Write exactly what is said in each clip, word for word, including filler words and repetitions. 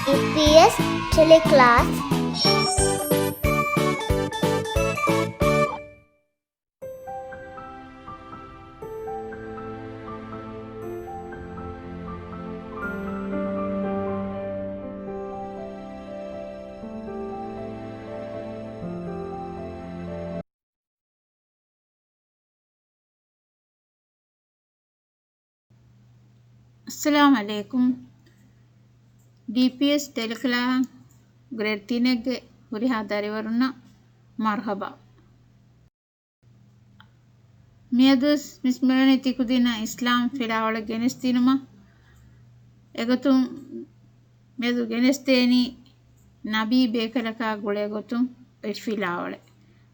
ޑީޕީއެސް ޓެލެކްލާސް. އައްސަލާމު ޢަލައިކުމް. ޑީޕީއެސް ޓެލެކްލާސް ގްރޭޑް ތިނެއްގެ ހުރިހާ ދަރިވަރުންނަށް މަރުޙަބާ. މިއަދުވެސް މިސް މިއުޅެނީ ތިކުދިންނަށް އިސްލާމް ފިލާވަޅެއް ގެނެސްދިނުމަށް. އެގޮތުން މިއަދު ގެނެސްދޭނީ ނަބީ ބޭކަލަކާ ގުޅޭ ގޮތުން އޮތް ފިލާވަޅެއް.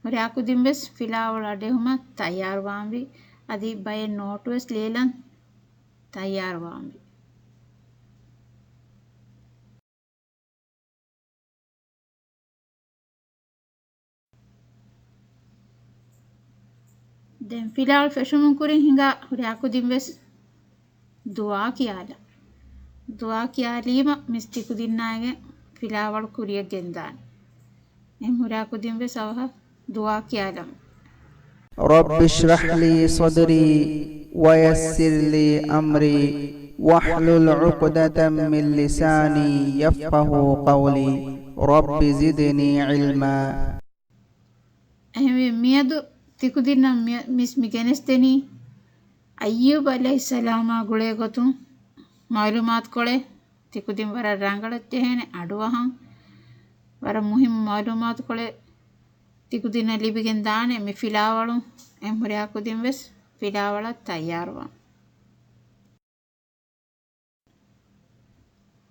ހުރިހާ ކުދިން ވެސް ފިލާވަޅު އަޑުއެހުމަށް ތައްޔާރުވާންވީ. އަދި ބައެއް ނޯޓު ވެސް ލިޔެލަން ތައްޔާރުވާންވީ. ދެން ފިލާވަޅު ފެށުމުން ކުރިން ހިނގާ ހުރިހާ ކުދިން ވެސް ދުޢާ ކިޔާލަ. ދުޢާ ކިޔާލީމަ މިސް ތިކުދިންނާއިގެން ފިލާވަޅު ކުރިޔަށް ގެންދާނެ. އެހެން ހުރިހާ ކުދިން ވެސް އަވަހަށް ދުޢާ ކިޔާލަމު. رب اشرح لي صدري ويسر لي أمري واحلل عقدة من لساني يفقهوا قولي. رب زدني علما. އެހެންވެ، މިއަދު ތިކުދިންނަށް މި-، މިސް މި ގެނެސްދެނީ އައްޔޫބް ޢަލައިހިއްސަލާމާ ގުޅޭ ގޮތުން މަޢުލޫމާތުކޮޅެއް. ތިކުދިން ވަރަށް ރަނގަޅަށް ޖެހޭނެ އަޑުއަހަން. ވަރަށް މުހިއްމު މަޢުލޫމާތުކޮޅެއް ތިކުދިންނަށް ލިބިގެން ދާނެ މި ފިލާވަޅުން. އެހެން ހުރިހާ ކުދިން ވެސް ފިލާވަޅަށް ތައްޔާރުވާން.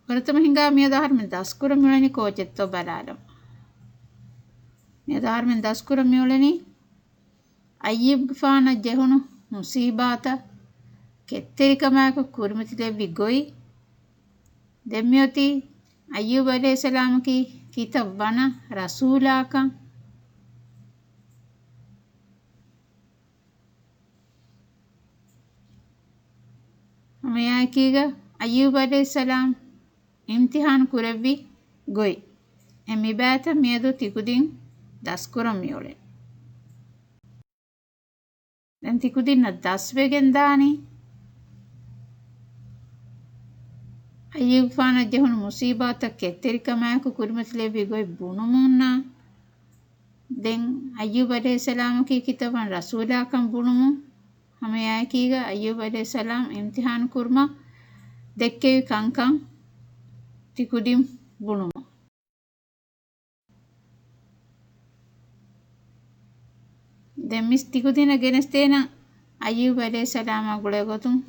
ފުރަތަމަ ހިނގާ މިއަދު އަހަރުމެން ދަސްކުރަން މިއުޅެނީ ކޯޗެއްތޯ ބަލާލަމު. މިއަދު އަހަރުމެން ދަސްކުރަން މިއުޅެނީ އައްޔޫބްގެފާނަށް ޖެހުނު މުޞީބާތައް ކެތްތެރިކަމާއެކު ކުރިމަތިލެއްވި ގޮތް. ދެން މިއޮތީ އައްޔޫބް ޢަލައިހިއްސަލާމަކީ ކިތައް ވަނަ ރަސޫލާކަން. ހަމައެއާއެކީގަ އައްޔޫބް ޢަލައިހިއްސަލާމް އިމްތިޙާން ކުރެއްވި ގޮތް. އެ މިބައިތައް މިއަދު ތިކުދިން ދަސްކުރަން މިއުޅެނީ. ދެން ތިކުދިންނަށް ދަސްވެގެން ދާނީ އައްޔޫބްފާނަށް ޖެހުނު މުޞީބާތައް ކެތްތެރިކަމާއެކު ކުރިމަތިލެއްވި ގޮތް ބުނުމުންނާ. ދެން އައްޔޫބް ޢަލައިހިއްސަލާމަކީ ކިތައްވަނަ ރަސޫލާކަން ބުނުމުން، ހަމައެއާއެކީގަ އައްޔޫބް ޢަލައިހިއްސަލާމް އިމްތިޙާނު ކުރުމަށް ދެއްކެވި ކަންކަން ތިކުދިން ބުނުމަށް. ދެން މިސް ތިކުދިނަށް ގެނެސްދޭނަން އައްޔޫބް ޢަލައިހިއްސަލާމާ ގުޅޭ ގޮތުން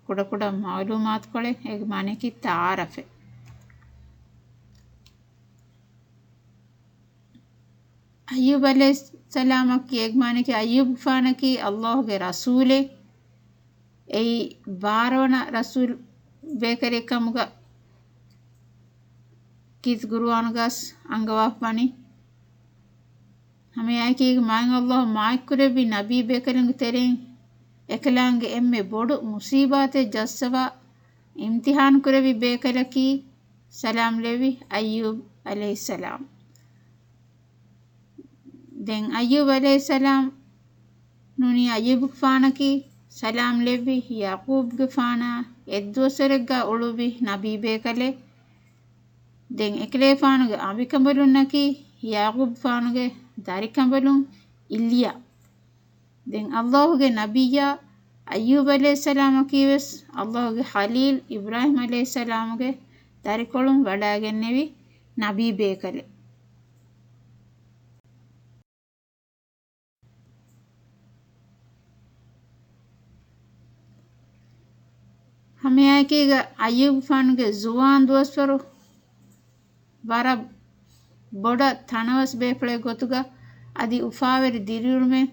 ކުޑަކުޑަ މަޢުލޫމާތުކޮޅެއް، އޭގެ މާނައަކީ ތަޢާރަފެއް. އައްޔޫބް ޢަލައިހިއްސަލާމަކީ، އޭގެ މާނައަކީ އައްޔޫބްގެފާނަކީ ﷲގެ ރަސޫލެއް. އެއީ ބާރަވަނަ ރަސޫލް ބޭކަލެއް ކަމުގަ ކީރިތި ޤުރުއާނުގަސް އަންގަވާފަވަނީ. ހަމައެއާއެކީގަ މާތް ﷲ މާތްކުރެއްވި ނަބީ ބޭކަލުންގެ ތެރެއިން އެކަލާނގެ އެންމެ ބޮޑު މުޞީބާތެއް ޖައްސަވާ އިމްތިޙާނު ކުރެއްވި ބޭކަލަކީ ސަލާމް ލެއްވި އައްޔޫބް ޢަލައިހިއްސަލާމް. ދެން އައްޔޫބް ޢަލައިހިއްސަލާމް ނޫނީ އައްޔޫބްގެފާނަކީ ސަލާމް ލެއްވި ޔަޢުޤޫބްގެފާނާ އެއްދުވަސްވަރެއްގަ އުޅުއްވި ނަބީ ބޭކަލެއް. ދެން އެކަލޭފާނުގެ އަނބިކަނބަލުންނަކީ ޔަޢުޤޫބްފާނުގެ ދަރިކަނބަލުން އިލްޔާ. ދެން ﷲގެ ނަބިއްޔާ އައްޔޫބް ޢަލައިހިއްސަލާމަކީވެސް ﷲގެ ޚަލީލް އިބްރާހީމް ޢަލައިހިއްސަލާމުގެ ދަރިކޮޅުން ވަޑައިގެންނެވި ނަބީ ބޭކަލެއް. ހަމައެއާއެކީގަ އައްޔޫބްފާނުގެ ޒުވާން ދުވަސްވަރު ވަރަށް ބޮޑަށް ތަނަވަސް ބޭފުޅެއް ގޮތުގަ އަދި އުފާވެރި ދިރިއުޅުމެއް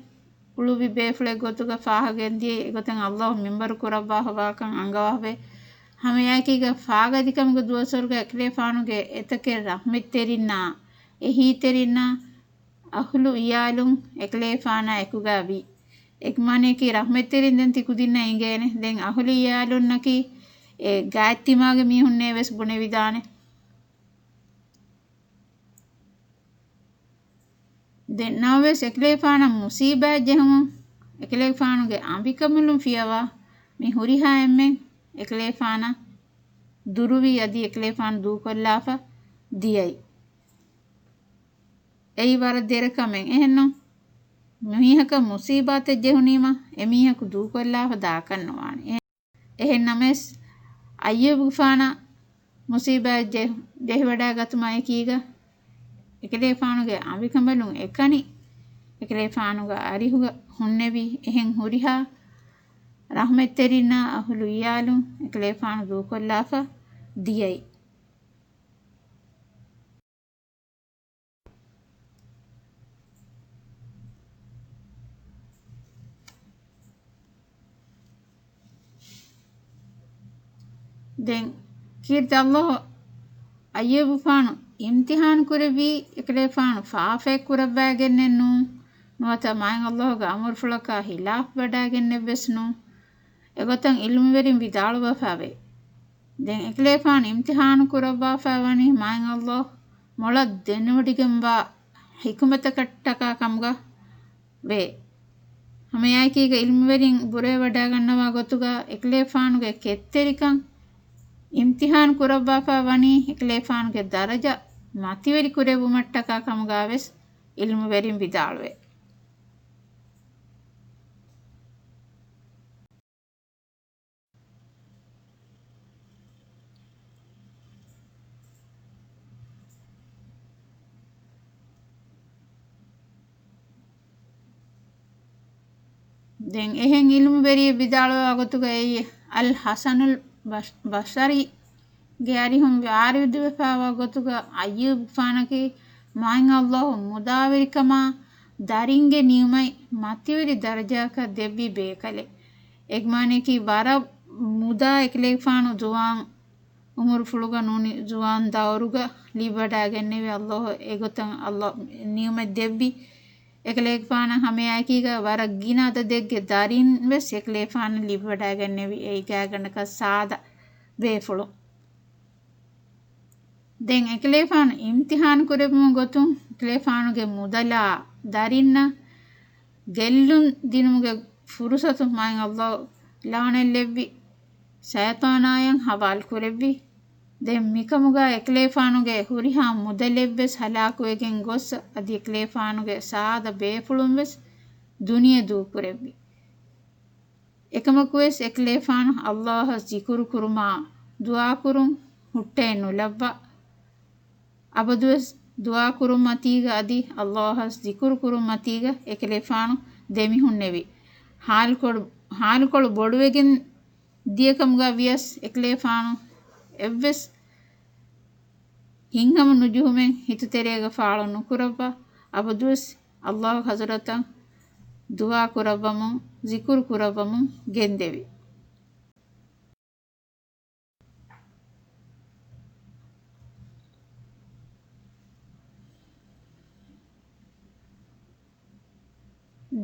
އުޅުއްވި ބޭފުޅެއް ގޮތުގަ ފާހަގަގެންދިޔަ އެގޮތަށް ﷲ މިންވަރު ކުރައްވާފަވާކަން އަންގަވާފަވޭ. ހަމައެއާއެކީގަ ފާގަތިކަމުގެ ދުވަސްވަރުގަ އެކަލޭފާނުގެ އެތަކެއް ރަޙްމަތްތެރިންނާ، އެހީތެރިންނާ، އަހުލު އިޔާލުން އެކަލޭފާނާ އެކުގަ ވީ. އެކަމާނައަކީ ރަޙްމަތްތެރިން ދެން ތިކުދިންނަށް އިނގޭނެ. ދެން އަހުލު އިޔާލުންނަކީ އެ ގާތްތިމާގެ މީހުންނޭ ވެސް ބުނެވިދާނެ. ދެން ނަމަވެސް އެކަލޭގެފާނަށް މުސީބާތް ޖެހުމުން އެކަލޭގެފާނުގެ އަނބިކަނބަލުން ފިޔަވާ މި ހުރިހާ އެންމެން އެކަލޭގެފާނަށް ދުރުވި އަދި އެކަލޭގެފާނު ދޫކޮށްލާފަ ދިޔައީ. އެއީ ވަރަށް ދެރަ ކަމެއް. އެހެންނު މީހަކަށް މުސީބާތެއް ޖެހުނީމަ އެމީހަކު ދޫކޮށްލާފަ ދާކަށް ނުވާނެ. އެހެން ނަމަވެސް، އައްޔޫބުގެފާނަށް މުސީބާތް ޖެ-، ޖެހިވަޑައިގަތުމާ އެކީގަ، އެކަލޭގެފާނުގެ އަނބިކަނބަލުން އެކަނި، އެކަލޭގެފާނުގެ އަރިހުގަ ހުންނެވި އެހެން ހުރިހާ ރަޙްމަތްތެރިންނާ އަހުލު އިޔާލުން އެކަލޭގެފާނު ދޫކޮށްލާފަ ދިޔައީ. ދެން ކީރިތި ﷲ އައްޔޫބުފާނު އިމްތިޙާނު ކުރެއްވީ އެކަލޭގެފާނު ފާފައެއް ކުރައްވާގެންނެއް ނޫން، ނުވަތަ މާތް ﷲ ގެ އަމުރުފުޅަކާ ޚިލާފްވަޑާގެންނެއްވެސް ނޫން. އެގޮތަށް ޢިލްމުވެރިން ވިދާޅުވެފަވޭ. ދެން އެކަލޭގެފާނު އިމްތިޙާނު ކުރައްވާފައި ވަނީ މާތް ﷲ މޮޅަށް ދެނެވޮޑިގެންވާ ޙިކުމަތަކަށްޓަކާ ކަމުގަ ވޭ. ހަމައެއާއެކީގަ ޢިލްމުވެރިން ބުރަވެވަޑައިގަންނަވާ ގޮތުގަ އެކަލޭގެފާނުގެ ކެތްތެރިކަން އިމްތިޙާނު ކުރައްވާފައި ވަނީ އެކަލޭގެފާނުގެ ދަރަޖަ މަތިވެރި ކުރެއްވުމަށްޓަކާ ކަމުގަވެސް ޢިލްމުވެރިން ވިދާޅުވޭ. ދެން އެހެން ޢިލްމުވެރިއެއް ވިދާޅުވާ ގޮތުގަ އެއީ އަލް ޙަސަނުލް ބަޝް-، ބަޞަރީގެ އަރިހުން ވި-، ވާރިދުވެފައިވާ ގޮތުގަ އައްޔޫބުފާނަކީ މާތް ﷲ މުދާވެރިކަމާ ދަރިންގެ ނިޢުމަތް މަތިވެރި ދަރަޖައަކަށް ދެއްވި ބޭކަލެއް. އޭގެ މާނައަކީ ވަރަށް މުދާ އެކަލޭގެފާނު ޒުވާން އުމުރުފުޅުގަ ނޫނީ ޒުވާން ދައުރުގަ ލިބިވަޑައިގެންނެވި ﷲ އެގޮތަށް ﷲ ނިޢުމަތް ދެއްވި. އެކަލޭގެފާނަށް ހަމައެއާއެކީގަ ވަރަށް ގިނަ އަދަދެއްގެ ދަރިން ވެސް އެކަލޭގެފާނަށް ލިބިވަޑައިގެންނެވި. އެއީ ގާތްގަނޑަކަށް ސާދަ ބޭފުޅުން. ދެން އެކަލޭގެފާނު އިމްތިޙާނު ކުރެއްވުމުގެ ގޮތުން އެކަލޭގެފާނުގެ މުދަލާ ދަރިންނަށް ގެއްލުން ދިނުމުގެ ފުރުޞަތު މާތް ﷲ ލަޢުނަތްލެއްވި ޝައިޠާނާޔަށް ޙަވާލު ކުރެއްވި. ދެން މިކަމުގަ އެކަލޭގެފާނުގެ ހުރިހާ މުދަލެއްވެސް ހަލާކުވެގެން ގޮސް އަދި އެކަލޭގެފާނުގެ ސާދަ ބޭފުޅުންވެސް ދުނިޔެ ދޫކުރެއްވި. އެކަމަކުވެސް އެކަލޭގެފާނު ﷲ އަށް ޒިކުރު ކުރުމާ ދުޢާ ކުރުން ހުއްޓައެއް ނުލައްވާ. އަބަދުވެސް ދުޢާ ކުރުން މަތީގަ އަދި ﷲ އަށް ޒިކުރު ކުރުން މަތީގަ އެކަލޭގެފާނު ދެމިހުންނެވި. ޙާލުކޮޅު، ޙާލުކޮޅު ބޮޑުވެގެން ދިޔަކަމުގަ ވިޔަސް އެކަލޭގެފާނު އެއްވެސް ހިތްހަމަ ނުޖެހުމެއް ހިތުތެރޭގަ ފާޅު ނުކުރައްވާ. އަބަދުވެސް ﷲ ޙަޟްރަތަށް ދުޢާ ކުރައްވަމުން، ޒިކުރު ކުރައްވަމުން ގެންދެވި.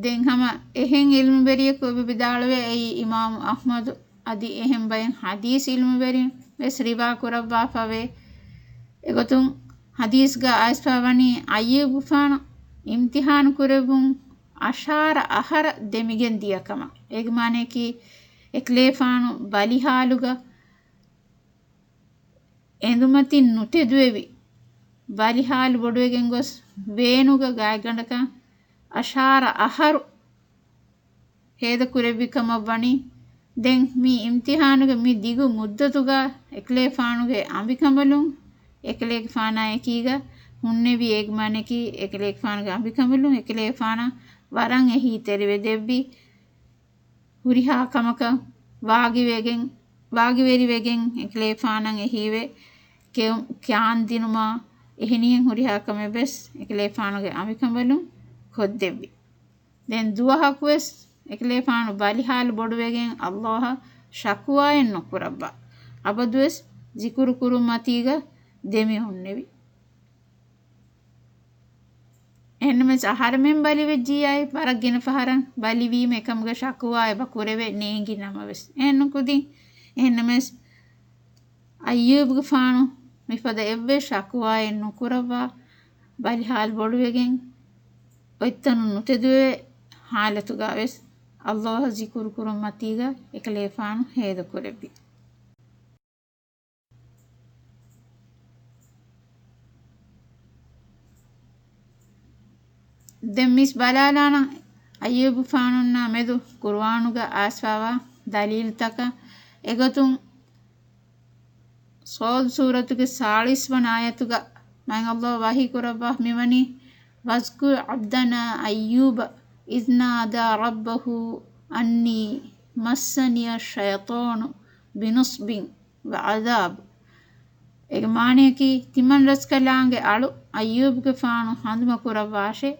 ދެން ހަމަ އެހެން ޢިލްމުވެރިޔަކު އެބަ ވިދާޅުވޭ، އެއީ އިމާމު އަޙްމަދު އަދި އެހެން ބައެއް ޙަދީޘް ޢިލްމުވެރިން ވެސް ރިވާ ކުރައްވާފަވޭ. އެގޮތުން ޙަދީޘްގަ އައިސްފަ ވަނީ އައްޔޫބުފާނު އިމްތިޙާނު ކުރެއްވުން އަށާރަ އަހަރަށް ދެމިގެން ދިޔަ ކަމަށް. އޭގެ މާނައަކީ އެކަލޭފާނު ބަލި ޙާލުގަ އެނދުމަތިން ނުތެދުވެވި، ބަލި ޙާލު ބޮޑުވެގެން ގޮސް ވޭނުގަ ގާތްގަނޑަކަށް އަށާރަ އަހަރު ހޭދަކުރެއްވި ކަމަށް ވަނީ. ދެން މި އިމްތިޙާނުގެ މި ދިގު މުއްދަތުގަ އެކަލޭފާނުގެ އަނބިކަނބަލުން އެކަލޭގެފާނާ އެކީގަ ހުންނެވި. އޭގެ މާނައަކީ އެކަލޭގެފާނުގެ އަނބިކަނބަލުން އެކަލޭގެފާނަށް ވަރަށް އެހީތެރިވެ ދެއްވި. ހުރިހާ ކަމަކަށް ވާގިވެގެން، ވާގިވެރިވެގެން އެކަލޭފާނަށް އެހީވެ، ކެއު-، ކިޔާންދިނުމާ އެހެނިހެން ހުރިހާ ކަމެއް ވެސް އެކަލޭފާނުގެ އަނބިކަނބަލުން ކޮށްދެއްވި. ދެން ދުވަހަކުވެސް އެކަލޭފާނު ބަލި ޙާލު ބޮޑުވެގެން ﷲ އަށް ޝަކުވާއެއް ނުކުރައްވާ. އަބަދުވެސް ޒިކުރު ކުރުން މަތީގަ ދެމި ހުންނެވި. އެހެންނަމަވެސް އަހަރެމެން ބަލިވެއްޖިއްޔާ ވަރަށް ގިނަ ފަހަރަށް ބަލިވީމަ އެކަމުގެ ޝަކުވާ އެބަ ކުރެވޭ ނޭނގި ނަމަވެސް. އެހެން ނުކުދިން. އެހެންނަމަވެސް އައްޔޫބުގެފާނު މިފަދަ އެއްވެސް ޝަކުވާއެއް ނުކުރައްވާ، ބަލި ޙާލު ބޮޑުވެގެން އޮތްތަނުން ނުތެދުވޭ ހާލަތުގަ ވެސް ﷲ އަށް ޒިކުރު ކުރުން މަތީގަ އެކަލޭފާނު ހޭދަކުރެއްވި. ދެން މިސް ބަލާލާނަން އައްޔޫބުފާނުންނާ މެދު ޤުރުއާނުގަ އައިސްފާވާ ދަލީލުތަކަށް. އެގޮތުން ޞާދު ސޫރަތުގެ ސާޅީސް ވަނަ އާޔަތުގަ މާތް ﷲ ވަޙީ ކުރައްވާ މިވަނީ، واذكر عبدنا أيوب إذ نادى ربه أني مسني الشيطان بنصب وعذاب. އޭގެ މާނަޔަކީ، ތިމަން ރަސްކަލާނގެ އަޅު އައްޔޫބުގެފާނު ހަނދުމަކުރައްވާށޭ،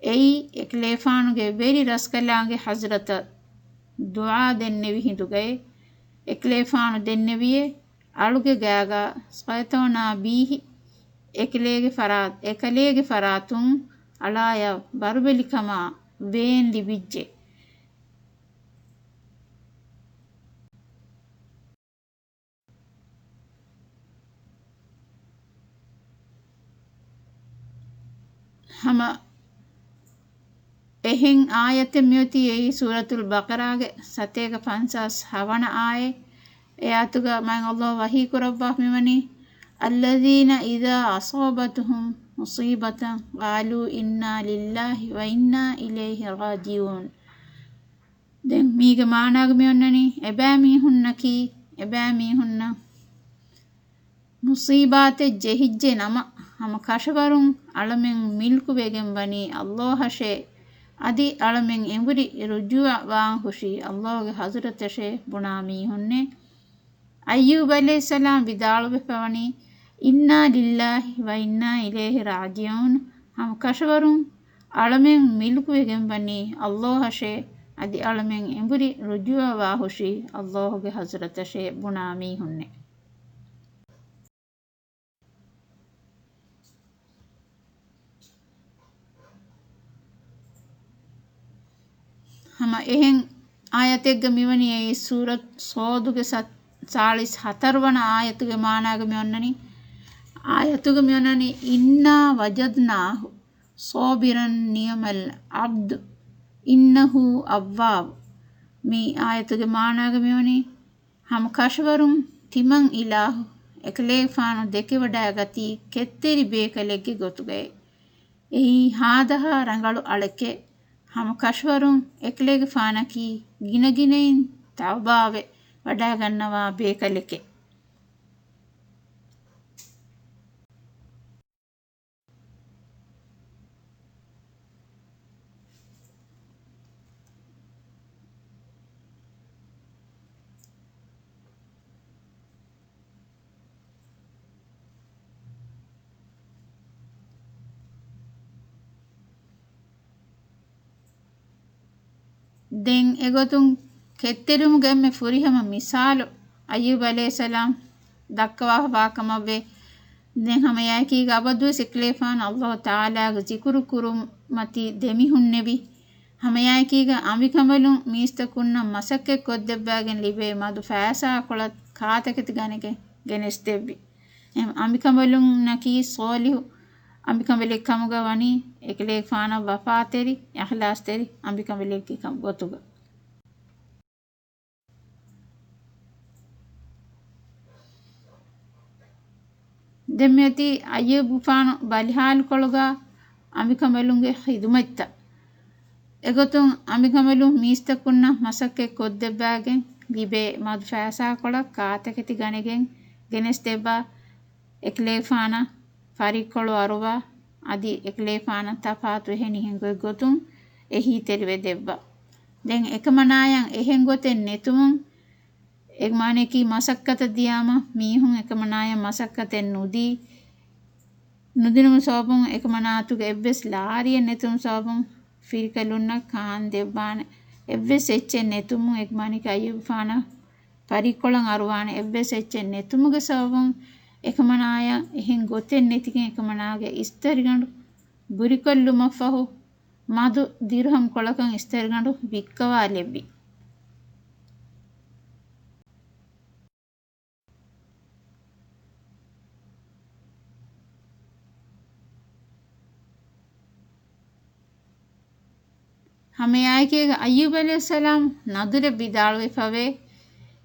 އެއީ އެކަލޭފާނުގެ ވެރި ރަސްކަލާނގެ ޙަޟްރަތަށް ދުޢާ ދެންނެވި ހިނދުގައޭ. އެކަލޭފާނު ދެންނެވިއޭ، އަޅުގެ ގާގަ ޝައިޠާނާ ބީހި، އެކަލޭގެ ފަރާތް، އެކަލޭގެ ފަރާތުން އަޅާޔަށް ބަރުބެލިކަމާ ވޭން ލިބިއްޖެ. ހަމަ އެހެން އާޔަތެއް މިއޮތީ އެއީ ސޫރަތުލް ބަޤަރާގެ ސަތޭކަ ފަންސާސް ހަވަނަ އާޔަތް. އެ އާޔަތުގަ މާތް ﷲ ވަޙީ ކުރައްވާ މިވަނީ، الذين إذا أصابتهم مصيبة قالوا إنا لله وإنا إليه راجعون. ދެން މީގެ މާނާގަ މި އޮންނަނީ، އެބައިމީހުންނަކީ، އެބައިމީހުންނަށް މުޞީބާތެއް ޖެހިއްޖެ ނަމަ، ހަމަ ކަށަވަރުން އަޅަމެން މިލްކުވެގެން ވަނީ ﷲ އަށޭ، އަދި އަޅަމެން އެނބުރި ރުޖޫޢަ ވާން ހުށީ ﷲ ގެ ޙަޟްރަތަށޭ ބުނާ މީހުންނޭ. އައްޔޫބް ޢަލައިހިއްސަލާމް ވިދާޅުވެފަވަނީ، إنا لله وإنا إليه راجعون، ހަމަ ކަށަވަރުން އަޅަމެން މިލްކުވެގެން ވަނީ ﷲ އަށޭ، އަދި އަޅަމެން އެނބުރި ރުޖޫޢަ ވާ ހުށީ ﷲ ގެ ޙަޟްރަތަށޭ ބުނާ މީހުންނޭ. ހަމަ އެހެން އާޔަތެއްގަ މިވަނީ އެއީ ސޫރަތު ޞާދުގެ ސަ-، ސާޅީސް ހަތަރު ވަނަ އާޔަތުގެ މާނާގަ މި އޮންނަނީ، އާޔަތުގަ މި އޮންނަނީ، إنا وجدناه صابرا نعم العبد إنه أواب. މި އާޔަތުގެ މާނާގަ މިވަނީ، ހަމަ ކަށަވަރުން ތިމަން އިލާހު އެކަލޭގެފާނު ދެކެވަޑައިގަތީ ކެތްތެރި ބޭކަލެއްގެ ގޮތުގައޭ. އެއީ ހާދަހާ ރަނގަޅު އަޅެކޭ. ހަމަ ކަށަވަރުން އެކަލޭގެފާނަކީ ގިނަގިނައިން ތައުބާވެ ވަޑައިގަންނަވާ ބޭކަލެކޭ. ދެން އެގޮތުން ކެތްތެރިވުމުގެ އެންމެ ފުރިހަމަ މިސާލު އައްޔޫބް ޢަލައިހިއްސަލާމް ދައްކަވާފަވާ ކަމަށްވޭ. ދެން ހަމައެއާއެކީގަ އަބަދުވެސް އެކަލޭގެފާނު ﷲ ތަޢާލާގެ ޒިކުރު ކުރުމަތީ ދެމިހުންނެވި. ހަމައެއާއެކީގަ އަނބިކަނބަލުން މީސްތަކުންނަށް މަސައްކަތް ކޮށްދެއްވާގެން ލިބޭ މަދު ފައިސާކޮޅަށް ކާތަކެތި ގަނެގެން ގެނެސްދެއްވި. އެ އަނބިކަނބަލުންނަކީ ޞާލިޙު އަނބިކަނބަލެއް ކަމުގަ ވަނީ، އެކަލޭގެފާނަށް ވަފާތެރި، އިޚްލާޞްތެރި އަނބިކަނބަލެއްގެ ކަމު ގޮތުގަ. ދެން މިއޮތީ އައްޔޫބުފާނު ބަލިހާލުކޮޅުގަ އަނބިކަނބަލުންގެ ޚިދުމަތްތައް. އެގޮތުން އަނބިކަނބަލުން މީސްތަކުންނަށް މަސައްކަތް ކޮށްދެއްވާގެން ލިބޭ މަދު ފައިސާކޮޅަށް ކާތަކެތި ގަނެގެން ގެނެސްދެއްވާ އެކަލޭގެފާނަށް ފަރިއްކޮޅު އަރުވާ، އަދި އެކަލޭގެފާނަށް ތަފާތު އެހެނިހެން ގޮތްގޮތުން އެހީތެރިވެ ދެއްވާ. ދެން އެކަމަނާޔަށް އެހެން ގޮތެއް ނެތުމުން، އެ މާނަޔަކީ މަސައްކަތަށް ދިޔާމަ މީހުން އެކަމަނާޔަށް މަސައްކަތެއް ނުދީ، ނުދިނުމު ސަބަބުން އެކަމަނާއަތުގެ އެއްވެސް ލާރިއެއް ނެތުމު ސަބަބުން ފިރިކަލުންނަށް ކާން ދެއްވާނެ އެއްވެސް އެއްޗެއް ނެތުމުން، އެ މާނަޔަކީ އައްޔޫބުފާނަށް ފަރިއްކޮޅަށް އަރުވާނެ އެއްވެސް އެއްޗެއް ނެތުމުގެ ސަބަބުން، އެކަމަނާޔަށް އެހެން ގޮތެއް ނެތިގެން އެކަމަނާގެ އިސްތަށިގަނޑު ބުރިކޮށްލުމަށްފަހު، މަދު ދިރުހަމް ކޮޅަކަށް އިސްތަށިގަނޑު ވިއްކަވާލެއްވި. ހަމައެއާއެކީގަ އައްޔޫބް ޢަލައިހިއްސަލާމް ނަދުރެއް ވިދާޅުވެފަވޭ،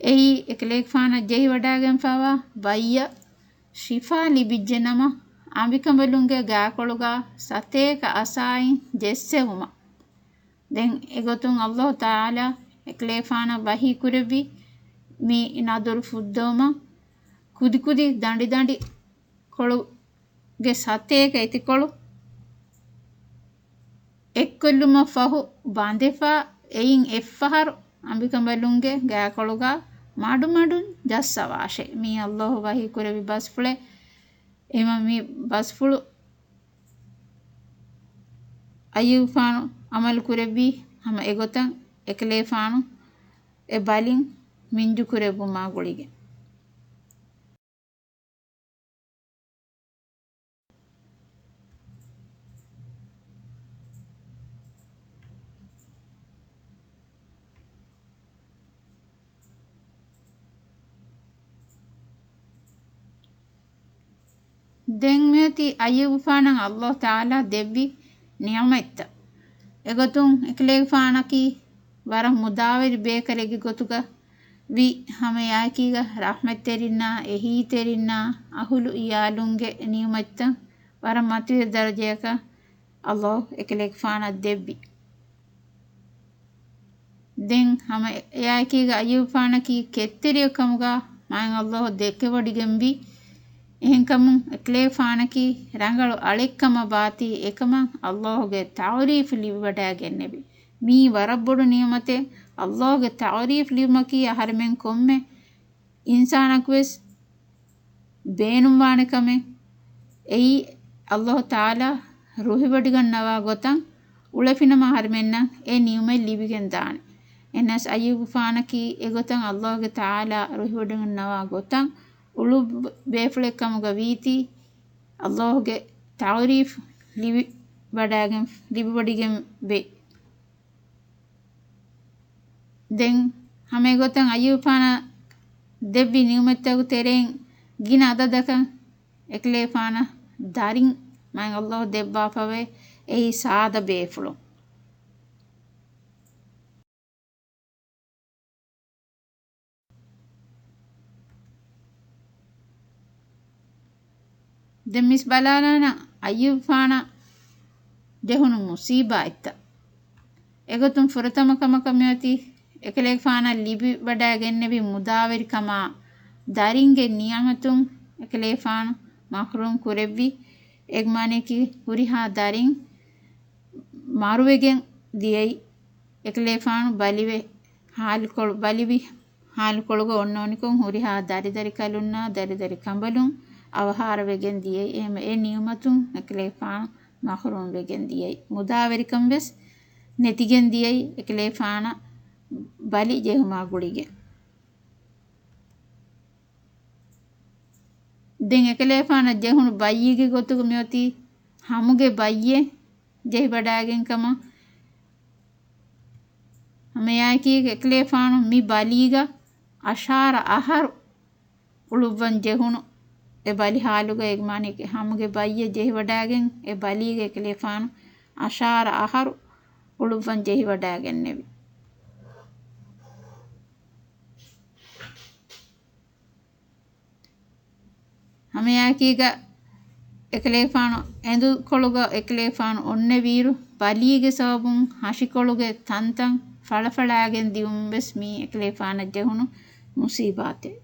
އެއީ އެކަލޭގެފާނަށް ޖެހިވަޑައިގެންފަވާ ބައްޔަށް ޝިފާ ލިބިއްޖެނަމަ، އަނބިކަނބަލުންގެ ގާކޮޅުގަ ސަތޭކަ އަސާއިން ޖެއްސެވުމަށް. ދެން އެގޮތުން އައްލާހު ތަޢާލާ އެކަލޭގެފާނަށް ވަޙީ ކުރެއްވި، މި ނަދުރު ފުއްދަވުމަށް ކުދިކުދި ދަނޑިދަނޑި ކޮޅުގެ ސަތޭކަ އެތިކޮޅު އެއްކޮށްލުމަށް ފަހު ބަނދެފަ، އެއިން އެއްފަހަރު އަނބިކަނބަލުންގެ ގާކޮޅުގަ މަޑުމަޑުން ޖައްސަވާށޭ. މީ އައްލާހު ވަޙީ ކުރެއްވި ބަސްފުޅެއް. އެހެންވީމަ މި ބަސްފުޅު އައްޔޫބްފާނު ޢަމަލު ކުރެއްވީ ހަމަ އެގޮތަށް އެކަލޭގެފާނު އެ ބަލިން މިންޖު ކުރެއްވުމާ ގުޅިގެން. ދެން މިއޮތީ އައްޔޫބުފާނަށް އައްލާހު ތަޢާލާ ދެއްވި ނިޢުމަތްތައް. އެގޮތުން އެކަލޭގެފާނަކީ ވަރަށް މުދާވެރި ބޭކަލެއްގެ ގޮތުގަ ވި، ހަމައެއާއެކީގަ ރަޙްމަތްތެރިންނާ، އެހީތެރިންނާ، އަހުލު އިޔާލުންގެ ނިޢުމަތްތައް ވަރަށް މަތިވެރި ދަރަޖަޔަކަށް އައްލާހު އެކަލޭގެފާނަށް ދެއްވި. ދެން ހަމަ އެއާއެކީގަ އައްޔޫބުފާނަކީ ކެތްތެރިއެއް ކަމުގަ މާތް އައްލާހު ދެކެވޮޑިގެންވި. އެހެންކަމުން އެކަލޭގެފާނަކީ ރަނގަޅު އަޅެއްކަމަށް ވާތީ އެކަމަށް އައްލާހުގެ ތަޢުރީފު ލިބިވަޑައިގެންނެވި. މީ ވަރަށް ބޮޑު ނިޢުމަތެއް. އައްލާހުގެ ތަޢުރީފު ލިބުމަކީ އަހަރެމެން ކޮންމެ އިންސާނަކުވެސް ބޭނުންވާނެ ކަމެއް. އެއީ އައްލާހު ތަޢާލާ ރުހިވޮޑިގަންނަވާ ގޮތަށް އުޅެފިނަމަ އަހަރެމެންނަށް އެ ނިޢުމަތް ލިބިގެން ދާނެ. އެހެނަސް އައްޔޫބުފާނަކީ އެގޮތަށް އައްލާހުގެ ތަޢާލާ ރުހިވޮޑިގަންނަވާ ގޮތަށް އުޅުއް ބޭފުޅެއް ކަމުގަ ވީތީ، އައްލާހުގެ ތަޢުރީފު ލިބިވަޑައިގެން، ލިބިވޮޑިގެން ވޭ. ދެން ހަމައެގޮތަށް އައްޔޫބުފާނަށް ދެއްވި ނިޢުމަތްތަކުގެ ތެރެއިން ގިނަ އަދަދަކަށް އެކަލޭގެފާނަށް ދަރިން މާތް އައްލާހު ދެއްވާފަވޭ، އެއީ ސާދަ ބޭފުޅުން. ދެން މިސް ބަލާލާނަން އައްޔޫބުފާނަށް ޖެހުނު މުޞީބާތްތައް. އެގޮތުން ފުރަތަމަ ކަމަކަށް މިއޮތީ އެކަލޭގެފާނަށް ލިބިވަޑައިގެންނެވި މުދާވެރިކަމާ ދަރިންގެ ނިޢުމަތުން އެކަލޭގެފާނު މަޙްރޫމް ކުރެއްވި. އޭގެ މާނަޔަކީ ހުރިހާ ދަރިން މަރުވެގެން ދިޔައީ. އެކަލޭގެފާނު ބަލިވެ ހާލުކޮޅު، ބަލިވި ހާލުކޮޅުގަ އޮންނަ އޮނިކޮށް ހުރިހާ ދަރިދަރިކަލުންނާ ދަރިދަރި ކަނބަލުން އަވަހާރަވެގެން ދިޔައީ. އެހެން އެ ނިޢުމަތުން އެކަލޭގެފާނު މަޙްރޫމް ވެގެން ދިޔައީ. މުދާވެރިކަން ވެސް ނެތިގެން ދިޔައީ އެކަލޭގެފާނަށް ބަލި ޖެހުމާ ގުޅިގެން. ދެން އެކަލޭގެފާނަށް ޖެހުނު ބައްޔެއްގެ ގޮތުގަ މިއޮތީ ހަމުގެ ބައްޔެއް ޖެހިވަޑައިގެން ކަމަށް. ހަމައެއާއެކީގަ އެކަލޭގެފާނު މި ބަލީގަ އަށާރަ އަހަރު އުޅުއްވަން ޖެހުނު އެ ބަލި ހާލުގަ، އޭގެ މާނައަކީ ހަމުގެ ބައްޔެއް ޖެހިވަޑައިގެން އެ ބަލީގަ އެކަލޭގެފާނު އަށާރަ އަހަރު އުޅުއްވަން ޖެހިވަޑައިގެންނެވި. ހަމައެއާއެކީގަ އެކަލޭގެފާނު އެނދުކޮޅުގަ އެކަލޭގެފާނު އޮންނެވިއިރު، ބަލީގެ ސަބަބުން ހަށިކޮޅުގެ ތަންތަން ފަޅަފަޅާގެން ދިއުން ވެސް މީ އެކަލޭގެފާނަށް ޖެހުނު މުޞީބާތެއް.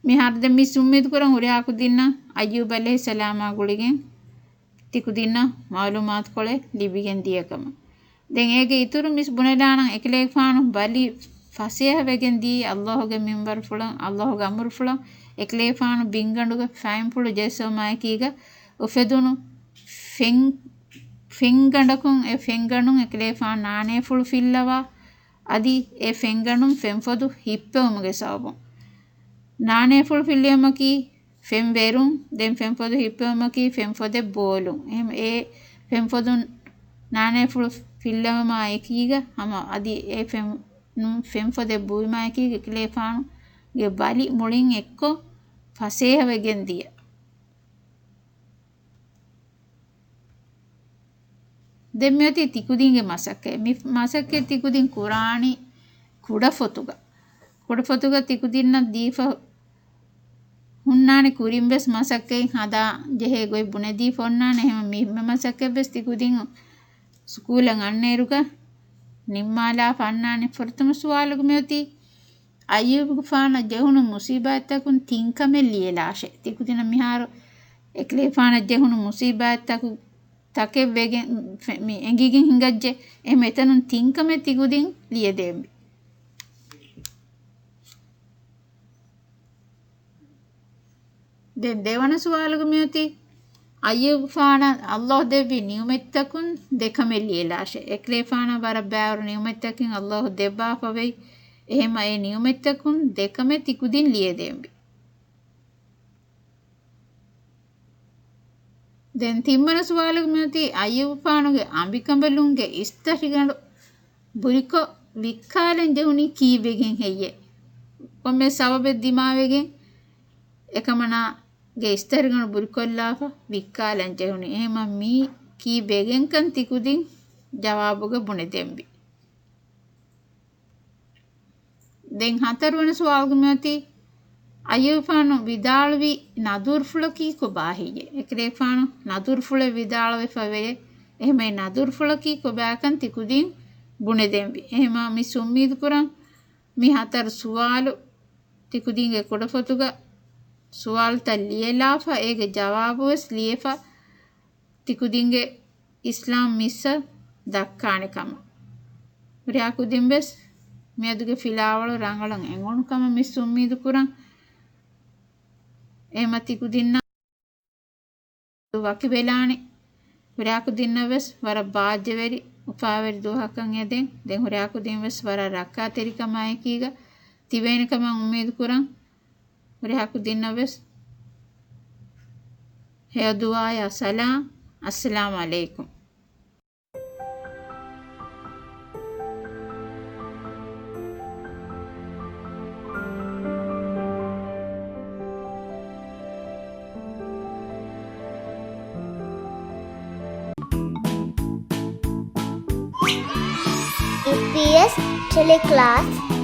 މިހާރު ދެން މިސް އުއްމީދު ކުރަން ހުރިހާ ކުދިންނަށް އައްޔޫބް ޢަލައިހިއްސަލާމާ ގުޅިގެން ތިކުދިންނަށް މަޢުލޫމާތުކޮޅެއް ލިބިގެން ދިޔަ ކަމަށް. ދެން އޭގެ އިތުރު މިސް ބުނެލާނަން، އެކަލޭގެފާނު ބަލި ފަސޭހަވެގެން ދިޔައީ އައްލާހުގެ މިންވަރުފުޅަށް، އައްލާހުގެ އަމުރުފުޅަށް. އެކަލޭގެފާނު ބިންގަނޑުގެ ފައިންޕުޅު ޖެއްސެވުމާއެކީގަ އުފެދުނު ފެން، ފެންގަނޑަކުން އެ ފެންގަނޑުން އެކަލޭގެފާނު ނާނޭފުޅު ފިއްލަވާ، އަދި އެ ފެންގަނޑުން ފެންފޮދު ހިއްޕެވުމުގެ ސަބަބުން. ނާނޭފުޅު ފިއްލެވުމަކީ ފެން ވެރުން، ދެން ފެންފޮދު ހިއްޕެވުމަކީ ފެންފޮދެއް ބޯލުން. އެހެން އެ ފެންފޮދުން ނާނޭފުޅު ފިއްލެވުމާ އެކީގަ ހަމަ އަދި އެ ފެން، ފެންފޮދެއް ބުއިމާ އެކީގަ އެކަލޭގެފާނުގެ ބަލި މުޅިން އެއްކޮށް ފަސޭހަވެގެން ދިޔަ. ދެން މިއޮތީ ތިކުދިންގެ މަސައްކަތް. މި މަސައްކަތް ތިކުދިން ކުރާނީ ކުޑަފޮތުގަ. ކުޑަފޮތުގަ ތިކުދިންނަށް ދީފަ ހުންނާނެ ކުރިން ވެސް މަސައްކަތް ހަދާ ޖެހޭ ގޮތް ބުނެދީފަ އޮންނާނެ. އެހެން މި މަސައްކަތް ވެސް ތިކުދިން ސުކޫލަށް އަންނައިރުގަ ނިންމާލާފަ އަންނާނެ. ފުރަތަމަ ސުވާލުގަ މިއޮތީ އައްޔޫބުގެފާނަށް ޖެހުނު މުސީބާތްތަކުން ތިން ކަމެއް ލިޔެލާށޭ. ތިކުދިނަށް މިހާރު އެކަލޭފާނަށް ޖެހުނު މުސީބާތްތަކު ތަކެއް ވެގެން ފެ-، މި އެނގިގެން ހިނގައްޖެ. އެހެން އެތަނުން ތިން ކަމެއް ތިކުދިން ލިޔެދޭންވީ. ދެން ދެވަނަ ސުވާލުގަ މިއޮތީ އައްޔޫބުފާނަށް ﷲ ދެއްވި ނިޢުމަތްތަކުން ދެކަމެއް ލިޔެލާށޭ. އެކަލޭފާނަށް ވަރަށް ބާރު ނިޢުމަތްތަކެއް ﷲ ދެއްވާފަވެއި. އެހެމަ އެ ނިޢުމަތްތަކުން ދެކަމެއް ތިކުދިން ލިޔެދޭންވީ. ދެން ތިންވަނަ ސުވާލުގަ މިއޮތީ އައްޔޫބުފާނުގެ އަނބިކަނބަލުންގެ އިސްތަށިގަނޑު ބުރިކޮށް ވިއްކާލަން ޖެހުނީ ކީއްވެގެން ހެއްޔޭ؟ ކޮންމެ ސަބަބެއް ދިމާވެގެން އެކަމަނާގެ އިސްތަށިގަނޑު ބުރިކޮށްލާފަ ވިއްކާލަން ޖެހުނީ. އެހެމަ މީ ކީއްވެގެންކަން ތިކުދިން ޖަވާބުގަ ބުނެދޭންވީ. ދެން ހަތަރުވަނަ ސުވާލުގަ މިއޮތީ އައްޔޫބުފާނު ވިދާޅުވި ނަދުރުފުޅަކީ ކޮބާ ހެއްޔޭ؟ އެކަލޭފާނު ނަދުރުފުޅެއް ވިދާޅުވެފަ ވެއެ. އެހެމަ ނަދުރުފުޅަކީ ކޮބާކަން ތިކުދިން ބުނެދޭންވީ. އެހެމަ މިސް އުއްމީދު ކުރަން މި ހަތަރު ސުވާލު ތިކުދިންގެ ކުޑަފޮތުގަ ސުވާލުތައް ލިޔެލާފަ، އޭގެ ޖަވާބުވެސް ލިޔެފަ، ތިކުދިންގެ އިސްލާމް މިސްއަށް ދައްކާނެ ކަމަށް. ހުރިހާ ކުދިން ވެސް މިއަދުގެ ފިލާވަޅު ރަނގަޅަށް އެނގުނު ކަމަށް މިސް އުއްމީދު ކުރަން. އެހެމަ ތިކުދިންނަށް ވަކިވެލާނެ. ހުރިހާ ކުދިންނަށް ވެސް ވަރަށް ބާއްޖަވެރި އުފާވެރި ދުވަހަކަށް އެދެން. ދެން ހުރިހާ ކުދިން ވެސް ވަރަށް ރައްކާތެރިކަމާއެކީގަ ތިބޭނެ ކަމަށް އުއްމީދު ކުރަން. ހުރިހާ ކުދިންނަށް ވެސް ހެޔޮ ދުޢާއާ ސަލާމް. އައްސަލާމް ޢަލައިކުމް. އީޕީއެސް ޓެލެކްލާސް.